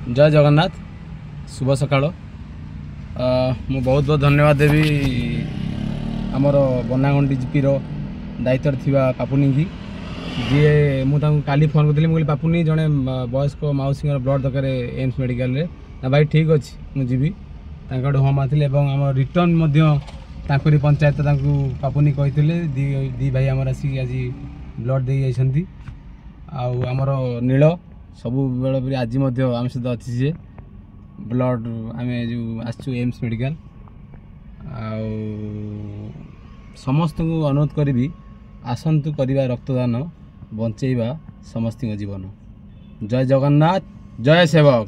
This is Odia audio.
ଜୟ ଜଗନ୍ନାଥ, ଶୁଭ ସକାଳ। ମୁଁ ବହୁତ ବହୁତ ଧନ୍ୟବାଦ ଦେବି ଆମର ବନାଗଣ୍ଡି ଜିପିର ଦାୟିତ୍ୱରେ ଥିବା ପାପୁନିକି, ଯିଏ ମୁଁ ତାଙ୍କୁ କାଲି ଫୋନ୍ କରିଥିଲି। ମୁଁ କହିଲି, ପାପୁନି, ଜଣେ ବୟସ୍କ ମାଉସୀଙ୍କର ବ୍ଲଡ଼ ଦରକାର ଏମ୍ସ ମେଡ଼ିକାଲରେ। ନା ଭାଇ, ଠିକ୍ ଅଛି, ମୁଁ ଯିବି। ତାଙ୍କ ଆଡ଼ୁ ହଁ ମାରିଥିଲେ ଏବଂ ଆମ ରିଟର୍ନ ମଧ୍ୟ ତାଙ୍କରି ପଞ୍ଚାୟତ ତାଙ୍କୁ ପାପୁନି କହିଥିଲେ। ଦୁଇ ଭାଇ ଆମର ଆସିକି ଆଜି ବ୍ଲଡ଼ ଦେଇ ଯାଇଛନ୍ତି। ଆଉ ଆମର ନୀଳ ସବୁବେଳେ ପରି ଆଜି ମଧ୍ୟ ଆମ ସହିତ ଅଛି। ସିଏ ବ୍ଲଡ଼ ଆମେ ଯେଉଁ ଆସିଛୁ ଏମ୍ସ ମେଡ଼ିକାଲ, ଆଉ ସମସ୍ତଙ୍କୁ ଅନୁରୋଧ କରିବି, ଆସନ୍ତୁ କରିବା ରକ୍ତଦାନ, ବଞ୍ଚେଇବା ସମସ୍ତଙ୍କ ଜୀବନ। ଜୟ ଜଗନ୍ନାଥ, ଜୟ ସେବକ।